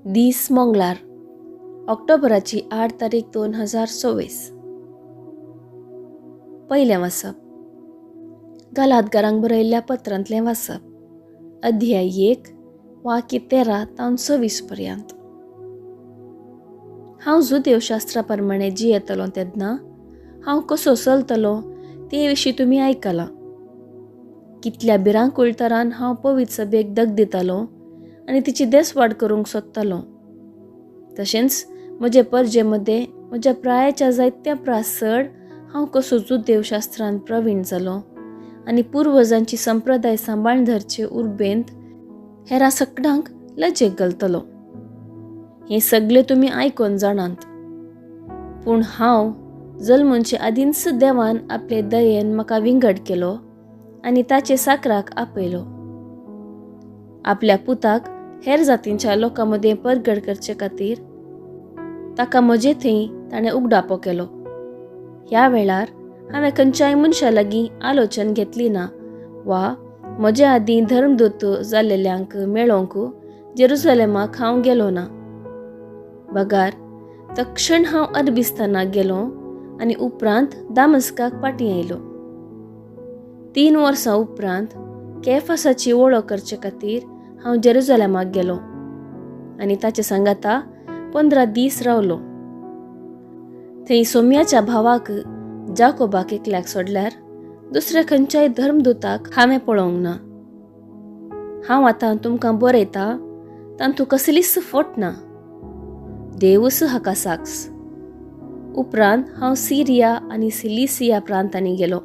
दीस मंगळार, ऑक्टोबराची 8 तारीख 2024. पयलें वाचप, गालातगारांक बरयल्ल्या पत्रांतलें वाचप, अध्याय 1 वाक्य 13 तावन 26 पर्यंत. हांव जुदेवशास्त्रा प्रमाणे जियेतलो तेन्ना हांव कसो चलतलो ते विशीं तुमी आयकलां. कितल्या भिरांकूळ तरान हांव पवित्र सभेक दग दितालो आनी तिची देसवाड करूंक सोदतालो. तशेंच म्हजे परजे मदें म्हज्या प्रायाच्या जायत्या प्रास चड हांव कसो जुदेवशास्त्रान प्रवीण जालो आनी पुर्वजांची संप्रदाय सांबाळून धरचे उर्बेंत हेरां सगळ्यांक लजेक घालतलो. हें सगळें तुमी आयकून जाणात. पूण हांव जल्मचे आदींच देवान आपले दयेन म्हाका विंगड केलो आनी ताचे साकराक आपयलो. आपल्या पुताक हेर जातींच्या लोकां मदें परगट करचे खातीर ताका म्हजे थंय ताणें उगडापो केलो. ह्या वेळार हांवें खंयच्याय मनशा लागीं आलोचन घेतली ना वा म्हजे आदीं धर्मदूत जाल्ल्यांक मेळोवंक जेरुसलेमाक हांव गेलो ना. बगार तक्षण हांव अरबिस्तानाक गेलो आनी उपरांत दामस्काक फाटीं आयलो. 3 वर्सां उपरांत केफासाची वळख करचे खातीर हांव जेरुसलेमाक गेलो आनी ताचे सांगाता 15 दीस रावलो. थंय सोम्याच्या भावाक जाकोबाक एकल्याक सोडल्यार दुसऱ्या खंयच्याय धर्मदूताक हांवें पळोवंक ना. हांव आतां तुमकां बरयता तातूंत कसलीच फट ना. देवूच हाका साक्ष. उपरांत हांव सिरिया आनी सिलिसिया प्रांतांनी गेलो.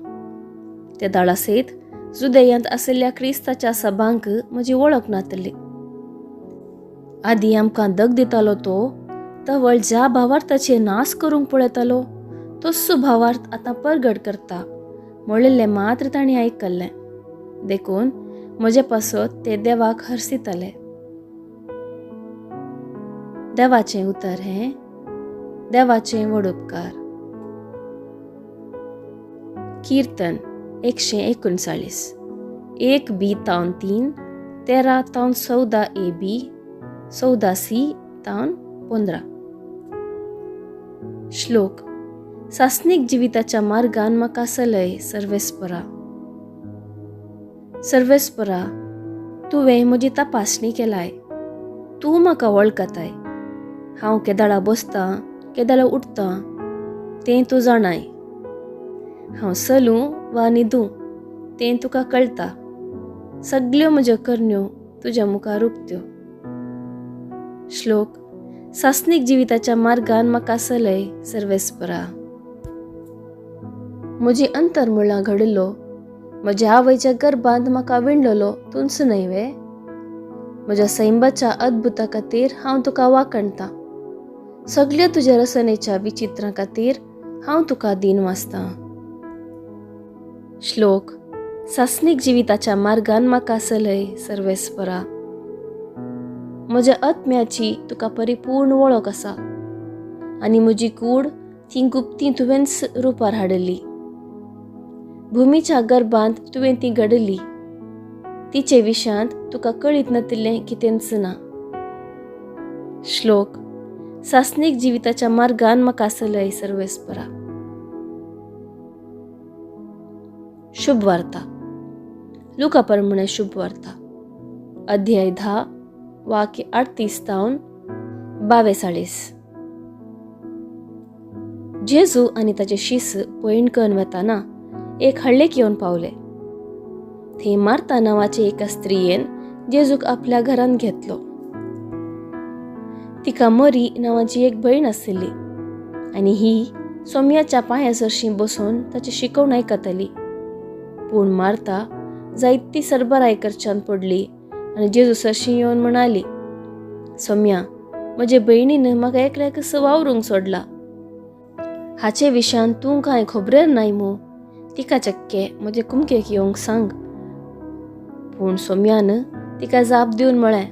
ते दाळा सयत जुदेयांत आशिल्ल्या क्रिस्ताच्या सभांक म्हजी वळख नातली. आदीं आमकां दग दितालो तो तवळ ज्या भावार्थाचे नाश करूंक पळयतालो तस्सो भावार्थ आतां परगट करता म्हणिल्लें मात्र तांणी आयकल्लें. देखून म्हजे पासत ते देवाक हरसिताले. देवाचें उतर हें देवाचें व्हड उपकार. कीर्तन 139, 1 बी तावन 3, 13 तावन 14 ए बी, 14 सी तावन 15. श्लोक, सासनीक जिविताच्या मार्गान म्हाका सलय सर्वेस्परा. सर्वेस्परा, तुवें म्हजी तपासणी केलाय, तूं म्हाका वळखताय. हांव केदाळा बसतां केदाळा उठतां तें तूं जाणाय. हांव चलूं वा न्हिदूं तें तुका कळटा. सगल्यो म्हज्यो करण्यो तुज्या मुखार उक्त्यो. श्लोक, सासनीक जिविताच्या मार्गान म्हाका सलय सर्वेस्परा. म्हजी अंतरमुळां घडिल्लो, म्हज्या आवयच्या गर्भांत म्हाका विणलेलो तूंच न्हय वे? म्हज्या सैंबाच्या अद्भुता खातीर हांव तुका वाखणतां. सगल्या तुज्या रचनेच्या विचित्रां खातीर हांव तुका दीन वाचतां. श्लोक, सासनीक जिविताच्या मार्गान म्हाका सलय सर्वेस्परा. म्हज्या आत्म्याची तुका परिपूर्ण वळख आसा आनी म्हजी कूड ती गुप्ती तुवेंच रुपार हाडली. भुमीच्या गर्भांत तुवें ती घडली. तिचे विशांत तुका कळीत नातिल्लें कितेंच ना. श्लोक, सासनीक जिविताच्या मार्गान म्हाका सलय सर्वेस्परा. शुभ वार्ता, लुका प्रमाणे शुभ वार्ता, अध्याय 10 वाक्य 38 तावन 42. जेजू आनी ताचे शिस पयण करून वताना एक हळ्ळेक येवन पावले. थंय मार्ता नांवाचे एका स्त्रियेन जेजूक आपल्या घरांत घेतलो. तिका मरी नांवाची एक भयण आशिल्ली आनी ही सोम्याच्या पांया सरशीं बसून ताची शिकवण आयकताली. पूण मार्ता जायती सरबराय करच्यान पडली आनी जेजू सरशीं येवन म्हणाली, सोम्या, म्हजे भयणीन म्हाका एकल्याक वावरूंक सोडला. हाचे विशयान तूं कांय खबरेर नाय मू? तिका चक्के म्हजे कुमकेक येवंक सांग. पूण सोम्यान तिका जाप दिवन म्हळें,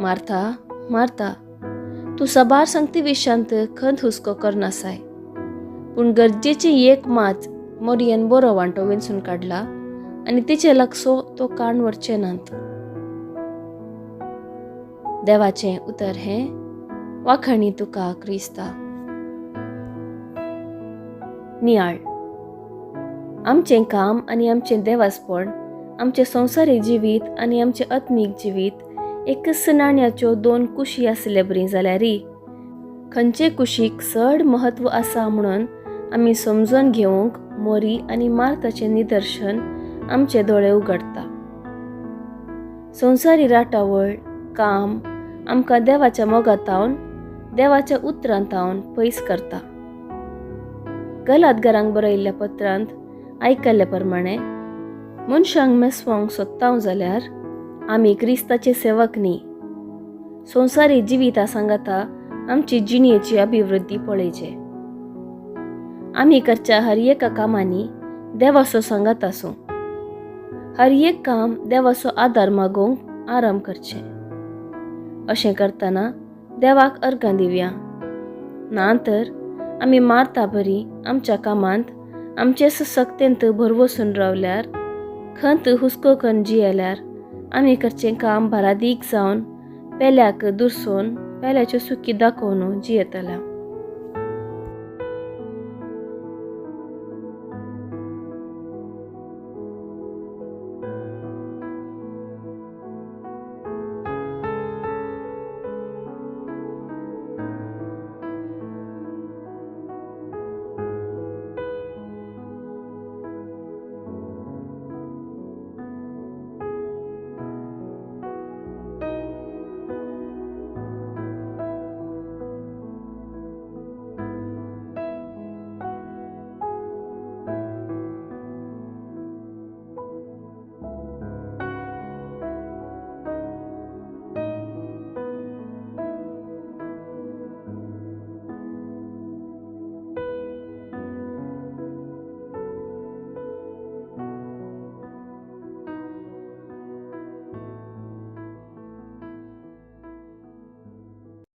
मार्ता, मार्ता, तूं साबार सांगती विशयांत खंत हुस्को करनासाय, पूण गरजेचें एक मात मोरयेन बरो वांटो वेंचून काडला आनी तिचे लागसो तो काण व्हरचे नात. देवाचें उतर हें. वाखाणी तुका क्रिस्ता. नियाळ. आमचें काम आनी आमचें देवासपण, आमचें संवसारीक जिवीत आनी आमचें आत्मीक जिवीत एकच नाण्याच्यो दोन कुशी आसले बरी जाल्यारय खंयचे कुशीक चड म्हत्व आसा म्हणून आमी समजून घेवंक मोरी आनी मार्ताचें निदर्शन आमचे दोळे उगडटा. संवसारी राटावळ काम आमकां देवाच्या मोगातावन, देवाच्या उतरांतावन पयस करता. गलातगरांक बरयल्ल्या पत्रांत आयकल्ले प्रमाणे मनशांक मेसवंक सोदता जाल्यार आमी क्रिस्ताचे सेवक न्ही. संवसारी जिविता सांगाता आमची जिणेची अभिवृद्धी पळयचे. आमी करच्या हर एका कामांनी देवाचो सांगात आसूं. हर एक काम देवाचो आदार मागूंक आराम करचें. अशें करतना देवाक अर्गां दिवया. ना तर आमी मारता बरी आमच्या कामांत आमचेच सक्तेंत भरवसून रावल्यार, खंत हुस्को करून जियेल्यार आमी करचें काम बारादीक जावन पेल्याक दुरसोन पेल्याच्यो सुकी दाखोवन जियेतल्या.